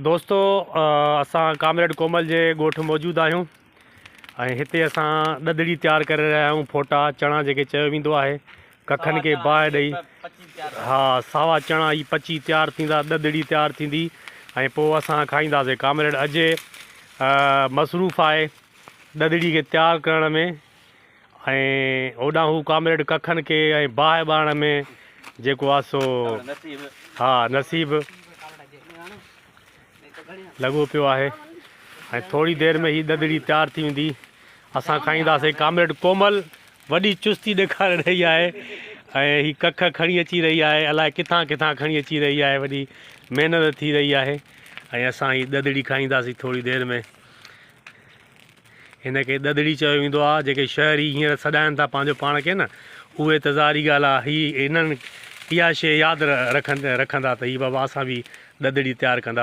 دوستو اسان ڪامريڊ ڪومل جي ڳوٺ موجود آهيون ۽ هتي اسان ڏڌڙي تيار ڪري رهيا آهيون ڦوٽا چڻا جيڪي چيو ويندو آهي ڪکن کي باهه ڏئي ها ساوا چڻا هي پچي تيار ٿيندا ڏڌڙي تيار ٿيندي ۽ پوء اسان کائينداسي ڪامريڊ اجي مصروف آهي ڏڌڙي کي تيار ڪرڻ ۾ ۽ هوڏانهن هو ڪامريڊ ڪکن کي ۽ باهه ٻارڻ ۾ جيڪو آ سو ها نصيب لڳو پيو آهي ۽ ٿوري دير ۾ هي ڏڌڙي تيار ٿي ويندي اسان کائينداسين ڪامريڊ ڪومل وڏي چستي ڏيکاري رهي آهي ۽ هي ڪک کڻي اچي رهي آهي الائي ڪٿان ڪٿان کڻي اچي رهي آهي وڏي محنت ٿي رهي آهي ۽ اسان هي ڏڌڙي کائينداسين ٿوري دير ۾ هن کي ڏڌڙي چيو ويندو آهي، جيڪي شهري هينئر سڏائن ٿا پنهنجو پاڻ کي نه، اهي ته ظاهري ڳالهه آهي هي هنن اها شيء ياد رکندا ته هي بابا اسان به ڏڌڙي تيار ڪندا.